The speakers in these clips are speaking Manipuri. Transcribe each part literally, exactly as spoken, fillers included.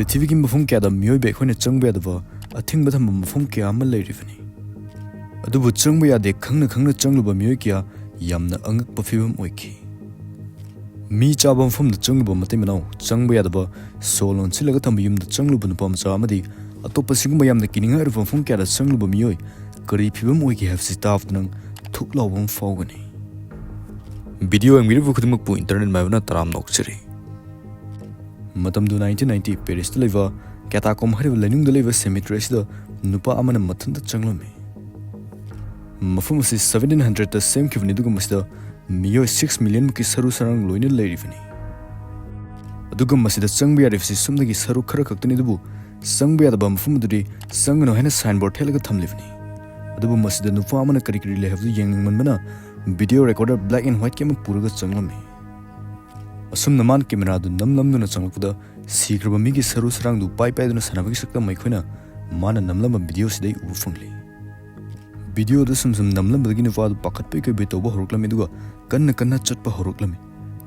ꯄ꯭ꯔꯤꯊꯤꯕꯤꯒꯤ ꯃꯐꯝ ꯀꯌꯥꯗ ꯃꯤꯑꯣꯏꯕ ꯑꯩꯈꯣꯏꯅ ꯆꯪꯕ ꯌꯥꯗꯕ ꯑꯊꯤꯡꯕ ꯊꯝꯕ ꯃꯐꯝ ꯀꯌꯥ ꯑꯃ ꯂꯩꯔꯤꯕꯅꯤ꯫ ꯑꯗꯨꯕꯨ ꯆꯪꯕ ꯌꯥꯗꯦ ꯈꯪꯅ ꯈꯪꯅ ꯆꯪꯂꯨꯕ ꯃꯤꯑꯣꯏ ꯀꯌꯥ ꯌꯥꯝꯅ ꯑꯉꯛꯄ ꯐꯤꯕꯝ ꯑꯣꯏꯈꯤ꯫ ꯃꯤ ꯆꯥꯕ ꯃꯐꯝꯗ ꯆꯪꯂꯨꯕ ꯃꯇꯩ ꯃꯅꯥꯎ, ꯆꯪꯕ ꯌꯥꯗꯕ ꯁꯣ ꯂꯣꯟꯁꯤꯜꯂꯒ ꯊꯝꯕ ꯌꯨꯝꯗ ꯆꯪꯂꯨꯕ ꯅꯨꯄꯥ ꯃꯆꯥ ꯑꯃꯗꯤ ꯑꯇꯣꯞꯄ ꯁꯤꯒꯨꯝꯕ ꯌꯥꯝꯅ ꯀꯤꯅꯤꯡꯉꯥꯏ ꯑꯣꯏꯕ ꯃꯐꯝ ꯀꯌꯥꯗ ꯆꯪꯂꯨꯕ ꯃꯤꯑꯣꯏ ꯀꯔꯤ ꯐꯤꯕꯝ ꯑꯣꯏꯒꯦ ꯍꯥꯏꯕꯁꯤ ꯇꯥꯕꯗ ꯅꯪ ꯊꯨꯛ ꯂꯥꯎꯕ ꯑꯃ ꯐꯥꯎꯒꯅꯤ꯫ ꯚꯤꯗꯤꯑꯣ ꯌꯦꯡꯕꯤꯔꯤꯕ ꯈꯨꯗꯤꯡꯃꯛꯄꯨ internet ꯃꯥꯏꯕꯅ ꯇꯔꯥꯝꯅ ꯑꯣꯛꯆꯔꯤ꯫ ꯃꯇꯝꯗꯨ nineteen ninety Parisꯇ ꯂꯩꯕ catacomb ꯍꯥꯏꯔꯤꯕ ꯂꯩꯅꯨꯡꯗ ꯂꯩꯕ cemetery ꯑꯁꯤꯗ ꯅꯨꯄꯥ ꯑꯃꯅ ꯃꯊꯟꯇ ꯆꯪꯂꯝꯃꯤ꯫ ꯃꯐꯝ ꯑꯁꯤ seventeen hundredꯇ ꯁꯦꯝꯈꯤꯕꯅꯤ, ꯑꯗꯨꯒ ꯃꯁꯤꯗ ꯃꯤꯑꯣꯏ six millionꯃꯨꯛꯀꯤ ꯁꯔꯨ ꯁꯔꯥꯡ ꯂꯣꯏꯅ ꯂꯩꯔꯤꯕꯅꯤ꯫ ꯑꯗꯨꯒ ꯃꯁꯤꯗ ꯆꯪꯕ ꯌꯥꯔꯤꯕꯁꯤ ꯁꯨꯞꯅꯒꯤ ꯁꯔꯨꯛ ꯈꯔ ꯈꯛꯇꯅꯤ, ꯑꯗꯨꯕꯨ ꯆꯪꯕ ꯌꯥꯗꯕ ꯃꯐꯝ ꯑꯗꯨꯗꯤ ꯆꯪꯒꯅꯨ ꯍꯥꯏꯅ signboard ꯊꯦꯠꯂꯒ ꯊꯝꯂꯤꯕꯅꯤ꯫ ꯑꯗꯨꯕꯨ ꯃꯁꯤꯗ ꯅꯨꯄꯥ ꯑꯃꯅ ꯀꯔꯤ ꯀꯔꯤ ꯂꯩ ꯍꯥꯏꯕꯗꯨ ꯌꯦꯡꯅꯤꯡꯃꯟꯕꯅ video recorder black and whiteꯀꯤ ꯑꯃ ꯄꯨꯔꯒ ꯆꯪꯂꯝꯃꯤ꯫ ꯑꯁꯨꯝꯅ ꯃꯥꯅ cameraꯗꯨ ꯅꯝꯂꯝꯗꯨꯅ ꯆꯪꯂꯛꯄꯗ ꯁꯤꯈ꯭ꯔꯕ ꯃꯤꯒꯤ ꯁꯔꯨ ꯁꯔꯥꯡꯗꯨ ꯄꯥꯏ ꯄꯥꯏꯗꯨꯅ ꯁꯥꯟꯅꯕꯒꯤ ꯁꯛꯇꯝ ꯑꯩꯈꯣꯏꯅ ꯃꯥꯅ ꯅꯝꯂꯝꯕ videoꯁꯤꯗꯩ ꯎꯕ ꯐꯪꯂꯤ꯫ Videoꯗꯨ ꯁꯨꯝ ꯁꯨꯝ ꯅꯝꯂꯝꯕꯗꯒꯤ ꯅꯨꯄꯥꯗꯨ ꯄꯥꯈꯠꯄꯣꯏ ꯀꯩꯕꯣꯏ ꯇꯧꯕ ꯍꯧꯔꯛꯂꯝꯃꯤ, ꯑꯗꯨꯒ ꯀꯟꯅ ꯀꯟꯅ ꯆꯠꯄ ꯍꯧꯔꯛꯂꯝꯃꯤ꯫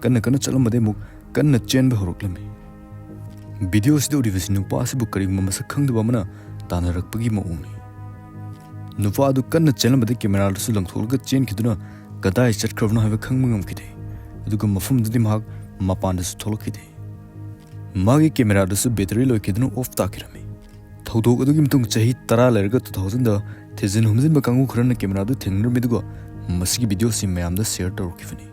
ꯀꯟꯅ ꯀꯟꯅ ꯆꯠꯂꯝꯕꯗꯩ ꯑꯃꯨꯛ ꯀꯟꯅ ꯆꯦꯟꯕ ꯍꯧꯔꯛꯂꯝꯃꯤ꯫ Videoꯁꯤꯗ ꯎꯔꯤꯕꯁꯤ ꯅꯨꯄꯥ ꯑꯁꯤꯕꯨ ꯀꯔꯤꯒꯨꯝꯕ ꯃꯁꯛ ꯈꯪꯗꯕ ꯑꯃꯅ ꯇꯥꯟꯅꯔꯛꯄꯒꯤ ꯃꯑꯣꯡꯅꯤ꯫ ꯅꯨꯄꯥ ꯑꯗꯨ ꯀꯟꯅ ꯆꯦꯜꯂꯝꯕꯗ cameraꯗꯨꯁꯨ ꯂꯪꯊꯣꯛꯂꯒ ꯆꯦꯟꯈꯤꯗꯨꯅ ꯀꯗꯥꯏ ꯆꯠꯈ꯭ꯔꯕꯅꯣ ꯍꯥꯏꯕ ꯈꯪꯕ ꯉꯝꯈꯤꯗꯦ꯫ ꯑꯗꯨꯒ ꯃꯐꯝꯗꯨꯗꯤ ꯃꯍꯥꯛ ꯃꯄꯥꯟꯗꯁꯨ ꯊꯣꯛꯂꯛꯈꯤꯗꯦ꯫ ꯃꯥꯒꯤ cameraꯗꯨꯁꯨ battery ꯂꯣꯏꯈꯤꯗꯨꯅ off ꯇꯥꯈꯤꯔꯝꯃꯤ꯫ ꯊꯧꯗꯣꯛ ꯑꯗꯨꯒꯤ ꯃꯇꯨꯡ ꯆꯍꯤ ꯇꯔꯥ ꯂꯩꯔꯒ two thousandꯗ ꯊꯤꯖꯤꯟ ꯍꯨꯝꯖꯤꯟꯕ ꯀꯥꯡꯕꯨ ꯈꯔꯅ cameraꯗꯨ ꯊꯦꯡꯅꯔꯝꯃꯤ, ꯑꯗꯨꯒ ꯃꯁꯤꯒꯤ videoꯁꯤ ꯃꯌꯥꯝꯗ share ꯇꯧꯔꯛꯈꯤꯕꯅꯤ꯫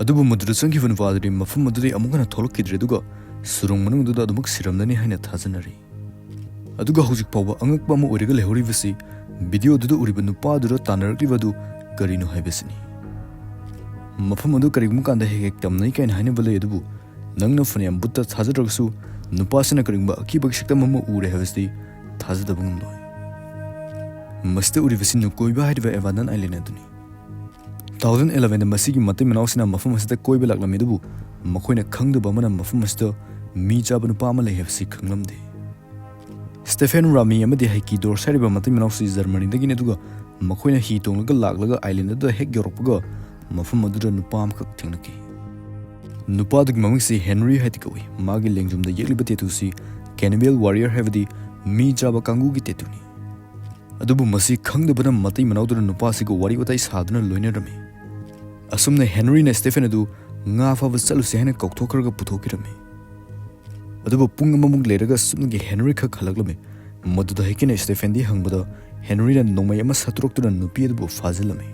ꯑꯗꯨꯕꯨ ꯃꯗꯨꯗ ꯆꯪꯈꯤꯕ ꯅꯨꯄꯥ ꯑꯗꯨꯗꯤ ꯃꯐꯝ ꯑꯗꯨꯗꯒꯤ ꯑꯃꯨꯛ ꯍꯟꯅ ꯊꯣꯛꯂꯛꯈꯤꯗ꯭ꯔꯦ, ꯑꯗꯨꯒ ꯁꯨꯔꯨꯡ ꯃꯅꯨꯡꯗꯨꯗ ꯑꯗꯨꯃꯛ ꯁꯤꯔꯝꯂꯅꯤ ꯍꯥꯏꯅ ꯊꯥꯖꯅꯔꯤ꯫ ꯑꯗꯨꯒ ꯍꯧꯖꯤꯛ ꯐꯥꯎꯕ ꯑꯉꯛꯄ ꯑꯃ ꯑꯣꯏꯔꯒ ꯂꯩꯍꯧꯔꯤꯕꯁꯤ videoꯗꯨꯗ ꯎꯔꯤꯕ ꯅꯨꯄꯥꯗꯨꯗ ꯇꯥꯟꯅꯔꯛꯂꯤꯕ ꯑꯗꯨ ꯀꯔꯤꯅꯣ ꯍꯥꯏꯕꯁꯤꯅꯤ꯫ ꯃꯐꯝ ꯑꯗꯨ ꯀꯔꯤꯒꯨꯝꯕ ꯀꯥꯟꯗ ꯍꯦꯛ ꯍꯦꯛ ꯇꯝꯅꯩ ꯀꯥꯏꯅ ꯍꯥꯏꯅꯕ ꯂꯩ, ꯑꯗꯨꯕꯨ ꯅꯪꯅ ꯐꯅꯌꯥꯝ ꯕꯨꯠꯇ ꯊꯥꯖꯗ꯭ꯔꯒꯁꯨ ꯅꯨꯄꯥꯁꯤꯅ ꯀꯔꯤꯒꯨꯝꯕ ꯑꯀꯤꯕꯒꯤ ꯁꯛꯇꯝ ꯑꯃ ꯎꯔꯦ ꯍꯥꯏꯕꯁꯤꯗꯤ ꯊꯥꯖꯗꯕ ꯉꯝꯂꯣꯏ꯫ ꯃꯁꯤꯗ ꯎꯔꯤꯕꯁꯤ ꯅꯨꯀꯣꯏꯕ ꯍꯥꯏꯔꯤꯕ abandoned island ꯑꯗꯨꯅꯤ꯫ Two thousand elevenꯗ ꯃꯁꯤꯒꯤ ꯃꯇꯩ ꯃꯅꯥꯎꯁꯤꯡꯅ ꯃꯐꯝ ꯑꯁꯤꯗ ꯀꯣꯏꯕ ꯂꯥꯛꯂꯝꯃꯤ, ꯑꯗꯨꯕꯨ ꯃꯈꯣꯏꯅ ꯈꯪꯗꯕ ꯑꯃꯅ ꯃꯐꯝ ꯑꯁꯤꯗ ꯃꯤ ꯆꯥꯕ ꯅꯨꯄꯥ ꯑꯃ ꯂꯩ ꯍꯥꯏꯕꯁꯤ ꯈꯪꯂꯝꯗꯦ꯫ Stephen Rami ꯑꯃꯗꯤ Heikki Dorsch ꯍꯥꯏꯔꯤꯕ ꯃꯇꯩ ꯃꯅꯥꯎꯁꯤ Germanyꯗꯒꯤꯅꯤ, ꯑꯗꯨꯒ ꯃꯈꯣꯏꯅ ꯍꯤ ꯇꯣꯡꯂꯒ ꯂꯥꯛꯂꯒ island ꯑꯗꯨꯗ ꯍꯦꯛ ꯌꯧꯔꯛꯄꯒ ꯃꯐꯝ ꯑꯗꯨꯗ ꯅꯨꯄꯥ ꯑꯃꯈꯛ ꯊꯦꯡꯅꯈꯤ꯫ ꯅꯨꯄꯥꯗꯨꯒꯤ ꯃꯃꯤꯡꯁꯤ ꯍꯦꯅꯔꯤ ꯍꯥꯏꯗꯤ ꯀꯧꯏ꯫ ꯃꯥꯒꯤ ꯂꯦꯡꯖꯨꯝꯗ ꯌꯦꯛꯂꯤꯕ ꯇꯦꯇꯨꯁꯤ ꯀꯦꯅꯤꯕꯦꯜ ꯋꯥꯔꯤꯌꯔ ꯍꯥꯏꯕꯗꯤ ꯃꯤ ꯆꯥꯕ ꯀꯥꯡꯕꯨꯒꯤ ꯇꯦꯇꯨꯅꯤ꯫ ꯑꯗꯨꯕꯨ ꯃꯁꯤ ꯈꯪꯗꯕꯅ ꯃꯇꯩ ꯃꯅꯥꯎꯗꯨꯅ ꯅꯨꯄꯥꯁꯤꯒ ꯋꯥꯔꯤ ꯋꯥꯇꯥꯏ ꯁꯥꯗꯨꯅ ꯂꯣꯏꯅꯔꯝꯃꯤ꯫ ꯑꯁꯨꯝꯅ ꯍꯦꯅꯔꯤꯅ ꯁ꯭ꯇꯦꯐꯦꯟ ꯑꯗꯨ ꯉꯥ ꯐꯥꯕ ꯆꯠꯂꯨꯁꯤ ꯍꯥꯏꯅ ꯀꯧꯊꯣꯛꯈ꯭ꯔꯒ ꯄꯨꯊꯣꯛꯈꯤꯔꯝꯃꯤ꯫ ꯑꯗꯨꯕꯨ ꯄꯨꯡ ꯑꯃꯃꯨꯛ ꯂꯩꯔꯒ ꯁꯨꯞꯅꯒꯤ ꯍꯦꯅꯔꯤ ꯈꯛ ꯍꯜꯂꯛꯂꯝꯃꯤ꯫ ꯃꯗꯨꯗ ꯍꯦꯛꯀꯤꯅ ꯁ꯭ꯇꯦꯐꯦꯟꯗꯤ ꯍꯪꯕꯗ ꯍꯦꯅꯔꯤꯅ ꯅꯣꯡꯃꯩ ꯑꯃ ꯁꯠꯇꯣꯔꯛꯇꯨꯅ ꯅꯨꯄꯤ ꯑꯗꯨꯕꯨ ꯐꯥꯖꯤꯜꯂꯝꯃꯤ꯫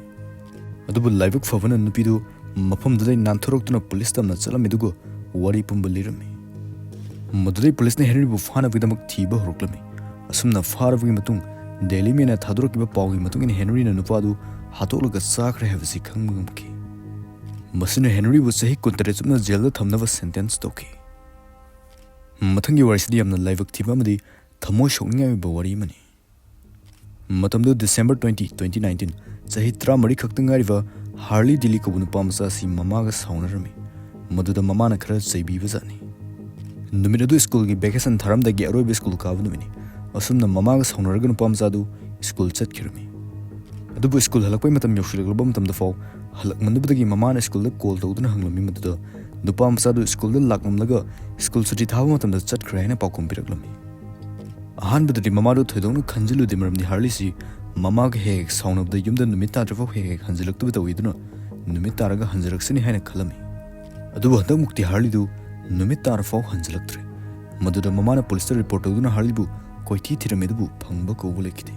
ꯑꯗꯨꯕꯨ ꯂꯥꯏꯕꯛ ꯐꯕꯅ ꯅꯨꯄꯤꯗꯨ ꯃꯐꯝꯗꯨꯗꯩ ꯅꯥꯟꯊꯣꯔꯛꯇꯨꯅ ꯄꯨꯂꯤꯁ ꯇꯝꯅ ꯆꯠꯂꯝꯃꯤ ꯑꯗꯨꯒ ꯋꯥꯔꯤ ꯄꯨꯝꯕ ꯂꯤꯔꯝꯃꯤ꯫ ꯃꯗꯨꯗꯩ ꯄꯨꯂꯤꯁꯅ ꯍꯦꯅꯔꯤꯕꯨ ꯐꯥꯅꯕꯒꯤꯗꯃꯛ ꯊꯤꯕ ꯍꯧꯔꯛꯂꯝꯃꯤ꯫ ꯑꯁꯨꯝꯅ ꯐꯥꯔꯕꯒꯤ ꯃꯇꯨꯡ ꯗꯦꯂꯤ ꯃꯦꯟꯅ ꯊꯥꯗꯣꯔꯛꯈꯤꯕ ꯄꯥꯎꯒꯤ ꯃꯇꯨꯡ ꯏꯟꯅ ꯍꯦꯅꯔꯤꯅ ꯅꯨꯄꯥꯗꯨ ꯍꯥꯠꯇꯣꯛꯂꯒ ꯆꯥꯈ꯭ꯔꯦ ꯍꯥꯏꯕꯁꯤ ꯈꯪꯕ ꯉꯝꯈꯤ꯫ ꯃꯁꯤꯅ ꯍꯦꯅꯔꯤꯕꯨ ꯆꯍꯤ ꯀꯨꯟꯇꯔꯦꯠ ꯆꯨꯞꯅ ꯖꯦꯜꯗ ꯊꯝꯅꯕ ꯁꯦꯟꯇꯦꯟꯁ ꯇꯧꯈꯤ꯫ ꯃꯊꯪꯒꯤ ꯋꯥꯔꯤꯁꯤꯗꯤ ꯌꯥꯝꯅ ꯂꯥꯏꯕꯛ ꯊꯤꯕ ꯑꯃꯗꯤ ꯊꯃꯣꯏ ꯁꯣꯛꯅꯤꯡꯉꯥꯏ ꯑꯣꯏꯕ ꯋꯥꯔꯤ ꯑꯃꯅꯤ꯫ ꯃꯇꯝꯗꯨ ꯗꯤꯁꯦꯝꯕꯔ ꯇ꯭ꯋꯦꯟꯇꯤ, ꯇ꯭ꯋꯦꯟꯇꯤ ꯅꯥꯏꯟꯇꯤꯟ, ꯆꯍꯤ ꯇꯔꯥꯃꯔꯤ ꯈꯛꯇ ꯉꯥꯏꯔꯤꯕ ꯍꯥꯔꯂꯤ ꯗꯤꯂꯤ ꯀꯧꯕ ꯅꯨꯄꯥ ꯃꯆꯥ ꯑꯁꯤ ꯃꯃꯥꯒ ꯁꯥꯎꯅꯔꯝꯃꯤ꯫ ꯃꯗꯨꯗ ꯃꯃꯥꯅ ꯈꯔ ꯆꯩꯕꯤꯕꯖꯥꯠꯅꯤ꯫ ꯅꯨꯃꯤꯠ ꯑꯗꯨ ꯁ꯭ꯀꯨꯜꯒꯤ ꯚꯦꯀꯦꯁꯟ ꯊꯥꯔꯝꯗꯥꯏꯒꯤ ꯑꯔꯣꯏꯕ ꯁ꯭ꯀꯨꯜ ꯀꯥꯕ ꯅꯨꯃꯤꯠꯅꯤ꯫ ꯑꯁꯨꯝꯅ ꯃꯃꯥꯒ ꯁꯥꯎꯅꯔꯒ ꯅꯨꯄꯥ ꯃꯆꯥꯗꯨ ꯁ꯭ꯀꯨꯜ ꯆꯠꯈꯤꯔꯝꯃꯤ꯫ ꯑꯗꯨꯕꯨ ꯁ꯭ꯀꯨꯜ ꯍꯜꯂꯛꯄꯩ ꯃꯇꯝ ꯌꯧꯁꯤꯜꯂꯛꯂꯕ ꯃꯇꯝꯗ ꯐꯥꯎ ꯍꯜꯂꯛꯃꯟꯗꯕꯗꯒꯤ ꯃꯃꯥꯅ ꯁ꯭ꯀꯨꯜꯗ ꯀꯣꯜ ꯇꯧꯗꯨꯅ ꯍꯪꯂꯝꯃꯤ꯫ ꯃꯗꯨꯗ ꯅꯨꯄꯥ ꯃꯆꯥꯗꯨ ꯁ꯭ꯀꯨꯜꯗ ꯂꯥꯛꯂꯝꯂꯒ ꯁ꯭ꯀꯨꯜ ꯁꯨꯇꯤ ꯊꯥꯕ ꯃꯇꯝꯗ ꯆꯠꯈ꯭ꯔꯦ ꯍꯥꯏꯅ ꯄꯥꯎꯈꯨꯝ ꯄꯤꯔꯛꯂꯝꯃꯤ꯫ ꯑꯍꯥꯟꯕꯗꯗꯤ ꯃꯃꯥꯗꯨ ꯊꯣꯏꯗꯣꯛꯅ ꯈꯟꯖꯤꯜꯂꯨꯗꯦ, ꯃꯔꯝꯗꯤ ꯍꯥꯔꯂꯤꯁꯤ ꯃꯃꯥꯒ ꯍꯦꯛ ꯍꯦꯛ ꯁꯥꯎꯅꯕꯗ ꯌꯨꯝꯗ ꯅꯨꯃꯤꯠ ꯇꯥꯗ꯭ꯔꯤꯐꯥꯎ ꯍꯦꯛ ꯍꯦꯛ ꯍꯟꯖꯤꯜꯂꯛꯇꯕ ꯇꯧꯏ꯫ ꯑꯗꯨꯅ ꯅꯨꯃꯤꯠ ꯇꯥꯔꯒ ꯍꯟꯖꯤꯜꯂꯛꯁꯅꯤ ꯍꯥꯏꯅ ꯈꯜꯂꯝꯃꯤ꯫ ꯑꯗꯨꯕꯨ ꯍꯟꯗꯛꯃꯨꯛꯇꯤ ꯍꯥꯔꯂꯤꯗꯨ ꯅꯨꯃꯤꯠ ꯇꯥꯔꯐꯥꯎ ꯍꯟꯖꯤꯜꯂꯛꯇ꯭ꯔꯦ꯫ ꯃꯗꯨꯗ ꯃꯃꯥꯅ ꯄꯨꯂꯤꯁꯇ ꯔꯤꯄꯣꯔꯠ ꯇꯧꯗꯨꯅ ꯍꯥꯔꯂꯤꯕꯨ ꯀꯣꯏꯊꯤ ꯊꯤꯔꯝꯃꯤ, ꯑꯗꯨꯕꯨ ꯐꯪꯕ ꯀꯧꯕ ꯂꯩꯈꯤꯗꯦ꯫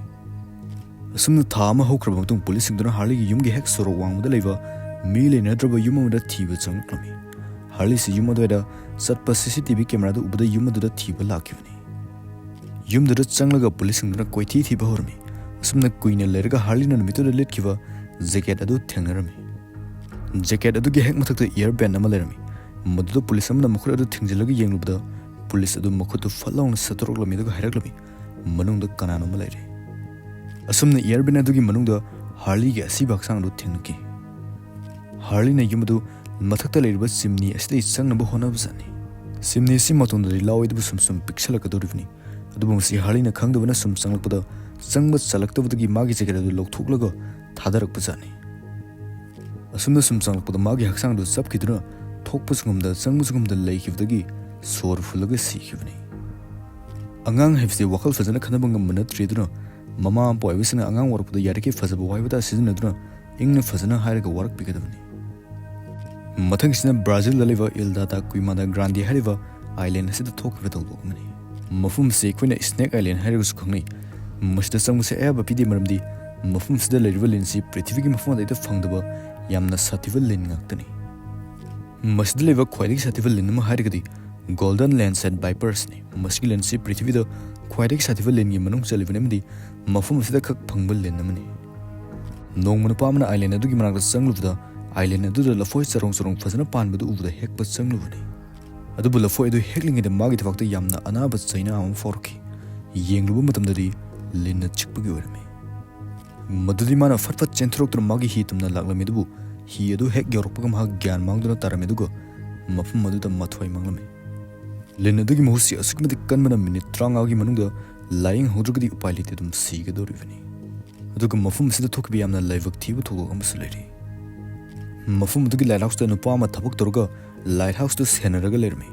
ꯑꯁꯨꯝꯅ ꯊꯥ ꯑꯃ ꯍꯧꯈ꯭ꯔꯕ ꯃꯇꯨꯡ ꯄꯨꯂꯤꯁꯁꯤꯡꯗꯨꯅ ꯍꯥꯔꯂꯤꯒꯤ ꯌꯨꯝꯒꯤ ꯍꯦꯛ ꯁꯣꯔꯣꯛ ꯋꯥꯡꯃꯗ ꯂꯩꯕ ꯃꯤ ꯂꯩꯅꯗ꯭ꯔꯕ ꯌꯨꯝ ꯑꯃꯗ ꯊꯤꯕ ꯆꯪꯂꯛꯂꯝꯃꯤ꯫ ꯍꯥꯔꯂꯤꯁꯤ ꯌꯨꯝ ꯑꯗꯨꯋꯥꯏꯗ ꯆꯠꯄ ꯁꯤ ꯁꯤ ꯇꯤ ꯚꯤ ꯀꯦꯃꯦꯔꯥꯗ ꯎꯕꯗ ꯌꯨꯝ ꯑꯗꯨꯗ ꯊꯤꯕ ꯂꯥꯛꯈꯤꯕꯅꯤ꯫ ꯌꯨꯝꯗꯨꯗ ꯆꯪꯂꯒ ꯄꯨꯂꯤꯁꯁꯤꯡꯗꯨꯅ ꯀꯣꯏꯊꯤ ꯊꯤꯕ ꯍꯧꯔꯝꯃꯤ꯫ ꯑꯁꯨꯝꯅ ꯀꯨꯏꯅ ꯂꯩꯔꯒ ꯍꯥꯔꯂꯤꯅ ꯅꯨꯃꯤꯠꯇꯨꯗ ꯂꯤꯠꯈꯤꯕ ꯖꯦꯀꯦꯠ ꯑꯗꯨ ꯊꯦꯡꯅꯔꯝꯃꯤ꯫ ꯖꯦꯀꯦꯠ ꯑꯗꯨꯒꯤ ꯍꯦꯛ ꯃꯊꯛꯇ ꯏꯌꯔ ꯕꯦꯟ ꯑꯃ ꯂꯩꯔꯝꯃꯤ꯫ ꯃꯗꯨꯗ ꯄꯨꯂꯤꯁ ꯑꯃꯅ ꯃꯈꯨꯠ ꯑꯗꯨ ꯊꯤꯡꯖꯤꯜꯂꯒ ꯌꯦꯡꯂꯨꯕꯗ ꯄꯨꯂꯤꯁ ꯑꯗꯨ ꯃꯈꯨꯠꯇꯨ ꯐꯠ ꯂꯥꯎꯅ ꯁꯠꯇꯣꯔꯛꯂꯝꯃꯤ ꯑꯗꯨꯒ ꯍꯥꯏꯔꯛꯂꯝꯃꯤ, "ꯃꯅꯨꯡꯗ ꯀꯅꯥꯅꯣꯝꯃ ꯂꯩꯔꯦ"꯫ ꯑꯁꯨꯝꯅ ꯏꯌꯔ ꯕꯦꯟ ꯑꯗꯨꯒꯤ ꯃꯅꯨꯡꯗ ꯍꯥꯔꯂꯤꯒꯤ ꯑꯁꯤꯕ ꯍꯛꯆꯥꯡ ꯑꯗꯨ ꯊꯦꯡꯅꯈꯤ꯫ ꯍꯥꯔꯂꯤꯅ ꯌꯨꯝ ꯑꯗꯨ ꯃꯊꯛꯇ ꯂꯩꯔꯤꯕ ꯆꯤꯝꯅꯤ ꯑꯁꯤꯗꯒꯤ ꯆꯪꯅꯕ ꯍꯣꯠꯅꯕꯖꯥꯠꯅꯤ꯫ ꯆꯤꯝꯅꯤ ꯑꯁꯤ ꯃꯇꯣꯟꯗꯗꯤ ꯂꯥꯎꯏ, ꯑꯗꯨꯕꯨ ꯁꯨꯝ ꯁꯨꯝ ꯄꯤꯛꯁꯜꯂꯛꯀꯗꯧꯔꯤꯕꯅꯤ꯫ ꯑꯗꯨꯕꯨ ꯃꯁꯤ ꯍꯥꯔꯂꯤꯅ ꯈꯪꯗꯕꯅ ꯁꯨꯝ ꯆꯪꯂꯛꯄꯗ ꯆꯪꯕ ꯆꯜꯂꯛꯇꯕꯗꯒꯤ ꯃꯥꯒꯤ ꯖꯦꯀꯦꯠ ꯑꯗꯨ ꯂꯧꯊꯣꯛꯂꯒ ꯊꯥꯗꯔꯛꯄꯖꯥꯠꯅꯤ꯫ ꯑꯁꯨꯝꯅ ꯁꯨꯝ ꯆꯪꯂꯛꯄꯗ ꯃꯥꯒꯤ ꯍꯛꯆꯥꯡꯗꯨ ꯆꯞꯈꯤꯗꯨꯅ ꯊꯣꯛꯄꯁꯨ ꯉꯝꯗ, ꯆꯪꯕꯁꯨ ꯉꯝꯗ ꯂꯩꯈꯤꯕꯗꯒꯤ ꯁꯣꯔ ꯐꯨꯜꯂꯒ ꯁꯤꯈꯤꯕꯅꯤ꯫ ꯑꯉꯥꯡ ꯍꯥꯏꯕꯁꯤ ꯋꯥꯈꯜ ꯐꯖꯅ ꯈꯟꯅꯕ ꯉꯝꯕ ꯅꯠꯇ꯭ꯔꯤ, ꯑꯗꯨꯅ ꯃꯃꯥ ꯃꯄꯥ ꯑꯣꯏꯕꯁꯤꯡꯅ ꯑꯉꯥꯡ ꯑꯣꯏꯔꯛꯄꯗ ꯌꯥꯔꯤꯈꯩ ꯐꯖꯕ ꯋꯥꯍꯩ ꯋꯥꯇꯥ ꯁꯤꯖꯤꯟꯅꯗꯨꯅ ꯏꯪꯅ ꯐꯖꯅ ꯍꯥꯏꯔꯒ ꯋꯥꯔꯛꯄꯤꯒꯗꯕꯅꯤ꯫ ꯃꯊꯪꯁꯤꯅ ꯕ꯭ꯔꯥꯖꯤꯜꯗ ꯂꯩꯕ ꯏꯜ ꯗꯥ ꯗꯥ ꯀꯨꯏꯃꯥꯗꯥ ꯒ꯭ꯔꯥꯟꯗꯤ ꯍꯥꯏꯔꯤꯕ ꯑꯥꯏꯂꯦꯟ ꯑꯁꯤꯗ ꯊꯣꯛꯈꯤꯕ ꯊꯧꯗꯣꯛ ꯑꯃꯅꯤ꯫ ꯃꯐꯝ ꯑꯁꯤ ꯑꯩꯈꯣꯏꯅ ꯁ꯭ꯅꯦꯛ ꯑꯥꯏꯂꯦꯟ ꯍꯥꯏꯔꯒꯁꯨ ꯈꯪꯅꯩ꯫ ꯃꯁꯤꯗ ꯆꯪꯕꯁꯦ ꯑꯌꯥꯕ ꯄꯤꯗꯦ, ꯃꯔꯝꯗꯤ ꯃꯐꯝ ꯑꯁꯤꯗ ꯂꯩꯔꯤꯕ ꯂꯤꯟꯁꯤ ꯄ꯭ꯔꯤꯊꯤꯕꯤꯒꯤ ꯃꯐꯝ ꯑꯇꯩꯗ ꯐꯪꯗꯕ ꯌꯥꯝꯅ ꯁꯥꯊꯤꯕ ꯂꯤꯟ ꯉꯥꯛꯇꯅꯤ꯫ ꯃꯁꯤꯗ ꯂꯩꯕ ꯈ꯭ꯋꯥꯏꯗꯒꯤ ꯁꯥꯊꯤꯕ ꯂꯤꯟ ꯑꯃ ꯍꯥꯏꯔꯒꯗꯤ ꯒꯣꯜꯗꯟ ꯂꯦꯟꯁꯦꯠ ꯚꯥꯏꯄꯔꯁꯅꯤ꯫ ꯃꯁꯤꯒꯤ ꯂꯤꯟꯁꯤ ꯄ꯭ꯔꯤꯊꯤꯕꯤꯗ ꯈ꯭ꯋꯥꯏꯗꯒꯤ ꯁꯥꯊꯤꯕ ꯂꯤꯟꯒꯤ ꯃꯅꯨꯡ ꯆꯜꯂꯤꯕꯅꯤ ꯑꯃꯗꯤ ꯃꯐꯝ ꯑꯁꯤꯗ ꯈꯛ ꯐꯪꯕ ꯂꯤꯟ ꯑꯃꯅꯤ꯫ ꯅꯣꯡꯃ ꯅꯨꯄꯥ ꯑꯃꯅ ꯑꯥꯏꯂꯦꯟ ꯑꯗꯨꯒꯤ ꯃꯅꯥꯛꯇ ꯆꯪꯂꯨꯕꯗ, ꯑꯥꯏꯂꯦꯟ ꯑꯗꯨꯗ ꯂꯐꯣꯏ ꯆꯔꯣꯡ ꯆꯔꯣꯡ ꯐꯖꯅ ꯄꯥꯟꯕꯗꯨ ꯎꯕꯗ ꯍꯦꯛꯄ ꯆꯪꯂꯨꯕꯅꯤ꯫ ꯑꯗꯨꯕꯨ ꯂꯐꯣꯏ ꯑꯗꯨ ꯍꯦꯛꯂꯤꯉꯩꯗ ꯃꯥꯒꯤ ꯊꯕꯥꯛꯇ ꯌꯥꯝꯅ ꯑꯅꯥꯕ ꯆꯩꯅꯥ ꯑꯃ ꯐꯥꯎꯔꯛꯈꯤ꯫ ꯌꯦꯡꯂꯨꯕ ꯃꯇꯝꯗꯗꯤ ꯂꯤꯟꯅ ꯆꯤꯛꯄꯒꯤ ꯑꯣꯏꯔꯝꯃꯤ꯫ ꯃꯗꯨꯗꯤ ꯃꯥꯅ ꯐꯠ ꯐꯠ ꯆꯦꯟꯊꯣꯔꯛꯇꯨꯅ ꯃꯥꯒꯤ ꯍꯤ ꯇꯝꯅ ꯂꯥꯛꯂꯝꯃꯤ, ꯑꯗꯨꯕꯨ ꯍꯤ ꯑꯗꯨ ꯍꯦꯛ ꯌꯧꯔꯛꯄꯒ ꯃꯍꯥꯛ ꯒ꯭ꯌꯥꯟ ꯃꯥꯡꯗꯨꯅ ꯇꯥꯔꯝꯃꯤ, ꯑꯗꯨꯒ ꯃꯐꯝ ꯑꯗꯨꯗ ꯃꯊ꯭ꯋꯥꯏ ꯃꯥꯡꯂꯝꯃꯤ꯫ ꯂꯤꯟ ꯑꯗꯨꯒꯤ ꯃꯍꯨꯠꯁꯤ ꯑꯁꯨꯛꯀꯤ ꯃꯇꯤꯛ ꯀꯟꯕꯅ ꯃꯤꯅꯤꯠ ꯇꯔꯥꯃꯉꯥꯒꯤ ꯃꯅꯨꯡꯗ ꯂꯥꯌꯦꯡꯍꯧꯗ꯭ꯔꯒꯗꯤ ꯎꯄꯥꯏ ꯂꯩꯇꯦ, ꯑꯗꯨꯝ ꯁꯤꯒꯗꯧꯔꯤꯕꯅꯤ꯫ ꯑꯗꯨꯒ ꯃꯐꯝ ꯑꯁꯤꯗ ꯊꯣꯛꯈꯤꯕ ꯌꯥꯝꯅ ꯂꯥꯏꯕꯛ ꯊꯤꯕ ꯊꯧꯗꯣꯛ ꯑꯃꯁꯨ ꯂꯩꯔꯤ꯫ ꯃꯐꯝ ꯑꯗꯨꯒꯤ ꯂꯥꯏꯠ ꯍꯥꯎꯁꯇ ꯅꯨꯄꯥ ꯑꯃ ꯊꯕꯛ ꯇꯧꯔꯒ ꯂꯥꯏꯠ ꯍꯥꯎꯁꯇꯨ ꯁꯦꯟꯅꯔꯒ ꯂꯩꯔꯝꯃꯤ꯫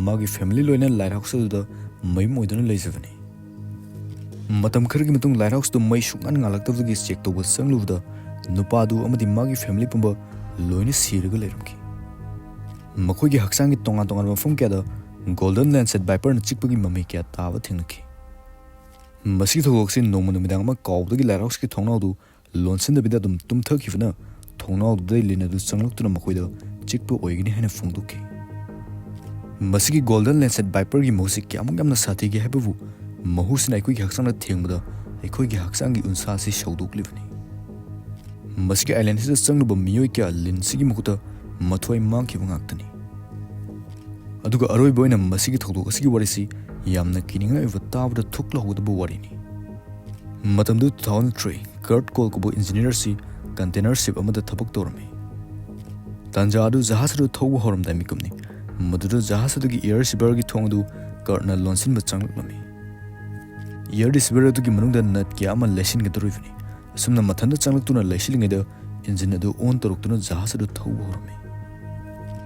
ꯃꯥꯒꯤ ꯐꯦꯃꯤꯂꯤ ꯂꯣꯏꯅ ꯂꯥꯏꯠ ꯍꯥꯎꯁ ꯑꯗꯨꯗ ꯃꯌꯨꯝ ꯑꯣꯏꯗꯨꯅ ꯂꯩꯖꯕꯅꯤ꯫ ꯃꯇꯝ ꯈꯔꯒꯤ ꯃꯇꯨꯡ ꯂꯥꯏꯠ ꯍꯥꯎꯁꯇꯨ ꯃꯩ ꯁꯨꯡꯉꯥꯟ ꯉꯥꯜꯂꯛꯇꯕꯗꯒꯤ ꯆꯦꯛ ꯇꯧꯕ ꯆꯪꯂꯨꯕꯗ ꯅꯨꯄꯥꯗꯨ ꯑꯃꯗꯤ ꯃꯥꯒꯤ ꯐꯦꯃꯤꯂꯤ ꯄꯨꯝꯕ ꯂꯣꯏꯅ ꯁꯤꯔꯒ ꯂꯩꯔꯝꯈꯤ꯫ ꯃꯈꯣꯏꯒꯤ ꯍꯛꯆꯥꯡꯒꯤ ꯇꯣꯉꯥꯟ ꯇꯣꯉꯥꯟꯕ ꯃꯐꯝ ꯀꯌꯥꯗ ꯒꯣꯜꯗꯟ ꯂꯦꯟꯁꯦꯠ ꯚꯥꯏꯄꯔꯅ ꯆꯤꯛꯄꯒꯤ ꯃꯃꯤ ꯀꯌꯥ ꯇꯥꯕ ꯊꯦꯡꯅꯈꯤ꯫ ꯃꯁꯤꯒꯤ ꯊꯧꯗꯣꯛꯁꯤ ꯅꯣꯡꯃ ꯅꯨꯃꯤꯗꯥꯡ ꯑꯃ ꯀꯥꯎꯕꯗꯒꯤ ꯂꯥꯏꯠ ꯍꯥꯎꯁꯀꯤ ꯊꯣꯡꯅꯥꯎꯗꯨ ꯂꯣꯟꯁꯤꯟꯗꯕꯤꯗ ꯑꯗꯨꯝ ꯇꯨꯝꯊꯈꯤꯕꯅ ꯊꯣꯡꯅꯥꯎꯗꯨꯗ ꯂꯤꯟ ꯑꯗꯨ ꯆꯪꯂꯛꯇꯨꯅ ꯃꯈꯣꯏꯗ ꯆꯤꯛꯄ ꯑꯣꯏꯒꯅꯤ ꯍꯥꯏꯅ ꯐꯣꯡꯗꯣꯛꯈꯤ꯫ ꯃꯁꯤꯒꯤ ꯒꯣꯜꯗꯟ ꯂꯦꯟꯁꯦꯠ ꯚꯥꯏꯄꯔꯒꯤ ꯃꯍꯨꯠꯁꯤ ꯀꯌꯥꯃꯨꯛ ꯌꯥꯝꯅ ꯁꯥꯊꯤꯒꯦ ꯍꯥꯏꯕꯕꯨ ꯃꯍꯨꯁꯤꯅ ꯑꯩꯈꯣꯏꯒꯤ ꯍꯛꯆꯥꯡꯗ ꯊꯦꯡꯕꯗ ꯑꯩꯈꯣꯏꯒꯤ ꯍꯛꯆꯥꯡꯒꯤ ꯎꯟꯁꯥ ꯑꯁꯤ ꯁꯧꯗꯣꯛꯂꯤꯕꯅꯤ꯫ ꯃꯁꯤꯒꯤ ꯑꯥꯏꯂꯦꯟ ꯑꯁꯤꯗ ꯆꯪꯂꯨꯕ ꯃꯤꯑꯣꯏ ꯀꯌꯥ ꯂꯤꯟꯁꯤꯒꯤ ꯃꯈꯨꯠꯇ ꯃꯊ꯭ꯋꯥꯏ ꯃꯥꯡꯈꯤꯕ ꯉꯥꯛꯇꯅꯤ꯫ ꯑꯗꯨꯒ ꯑꯔꯣꯏꯕ ꯑꯣꯏꯅ ꯃꯁꯤꯒꯤ ꯊꯧꯗꯣꯛ ꯑꯁꯤꯒꯤ ꯋꯥꯔꯤꯁꯤ ꯌꯥꯝꯅ ꯀꯤꯅꯤꯡꯉꯥꯏ ꯑꯣꯏꯕ, ꯇꯥꯕꯗ ꯊꯨꯛ ꯂꯥꯎꯒꯗꯕ ꯋꯥꯔꯤꯅꯤ꯫ ꯃꯇꯝꯗꯨ two thousand three, ꯀꯔꯠ ꯀꯣꯜ ꯀꯧꯕ ꯏꯟꯖꯤꯅꯤꯌꯔ ꯑꯁꯤ ꯀꯟꯇꯦꯅꯔ ꯁꯤꯞ ꯑꯃꯗ ꯊꯕꯛ ꯇꯧꯔꯝꯃꯤ꯫ ꯇꯥꯟꯖꯥ ꯑꯗꯨ ꯖꯍꯥꯖ ꯑꯗꯨ ꯊꯧꯕ ꯍꯧꯔꯝꯗꯥꯏ ꯃꯤꯀꯨꯞꯅꯤ꯫ ꯃꯗꯨꯗ ꯖꯍꯥꯖ ꯑꯗꯨꯒꯤ ꯏꯌꯔ ꯁꯤꯕꯔꯒꯤ ꯊꯣꯡ ꯑꯗꯨ ꯀꯔꯠꯅ ꯂꯣꯟꯁꯤꯟꯕ ꯆꯪꯂꯛꯂꯝꯃꯤ꯫ ꯏꯌꯔ ꯔꯤꯁꯤꯚꯔ ꯑꯗꯨꯒꯤ ꯃꯅꯨꯡꯗ ꯅꯠ ꯀꯌꯥ ꯑꯃ ꯂꯩꯁꯤꯟꯒꯗꯧꯔꯤꯕꯅꯤ꯫ ꯑꯁꯨꯝꯅ ꯃꯊꯟꯇ ꯆꯪꯂꯛꯇꯨꯅ ꯂꯩꯁꯤꯜꯂꯤꯉꯩꯗ ꯏꯟꯖꯤꯟ ꯑꯗꯨ ꯑꯣꯟ ꯇꯧꯔꯛꯇꯨꯅ ꯖꯍꯥꯖ ꯑꯗꯨ ꯊꯧꯕ ꯍꯧꯔꯝꯃꯤ꯫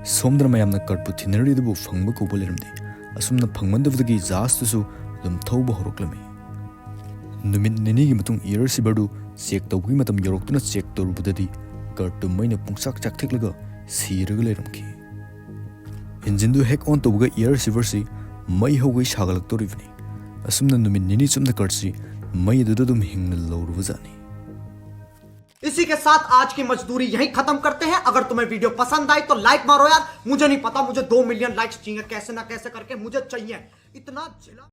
ꯁꯣꯝꯗꯅ ꯃꯌꯥꯝꯅ ꯀꯔꯠꯄꯨ ꯊꯤꯅꯔꯤꯗꯨꯕꯨ ꯐꯪꯕ ꯀꯧꯕ ꯂꯩꯔꯝꯗꯦ꯫ ꯑꯁꯨꯝꯅ ꯐꯪꯃꯟꯗꯕꯗꯒꯤ ꯖꯍꯥꯖꯇꯨꯁꯨ ꯑꯗꯨꯝ ꯊꯧꯕ ꯍꯧꯔꯛꯂꯝꯃꯤ꯫ ꯅꯨꯃꯤꯠ ꯅꯤꯅꯤꯒꯤ ꯃꯇꯨꯡ ꯏꯌꯔ ꯁꯤꯚꯔꯗꯨ ꯆꯦꯛ ꯇꯧꯕꯒꯤ ꯃꯇꯝ ꯌꯧꯔꯛꯇꯨꯅ ꯆꯦꯛ ꯇꯧꯔꯨꯕꯗꯗꯤ ꯀꯔꯠꯇꯨ ꯃꯩꯅ ꯄꯨꯡꯆꯥꯛ ꯆꯥꯛꯊꯦꯛꯂꯒ ꯁꯤꯔꯒ ꯂꯩꯔꯝꯈꯤ꯫ ꯏꯟꯖꯤꯟꯗꯨ ꯍꯦꯛ ꯑꯣꯟ ꯇꯧꯕꯒ ꯏꯌꯔ ꯁꯤꯚꯔꯁꯤ ꯃꯩ ꯍꯧꯒꯩ ꯁꯥꯒꯠꯂꯛꯇꯧꯔꯤꯕꯅꯤ꯫ ꯑꯁꯨꯝꯅ ꯅꯨꯃꯤꯠ ꯅꯤꯅꯤ ꯆꯨꯞꯅ ꯀꯔꯠꯁꯤ ꯃꯩ ꯑꯗꯨꯗ ꯑꯗꯨꯝ ꯍꯤꯡꯅ ꯂꯧꯔꯨꯕꯖꯥꯠꯅꯤ꯫ इसी के साथ आज की मजदूरी यहीं खत्म करते हैं। अगर तुम्हें वीडियो पसंद आई तो लाइक मारो यार, मुझे नहीं पता, मुझे दो मिलियन लाइक्स चाहिए, कैसे ना कैसे करके मुझे चाहिए। इतना झिला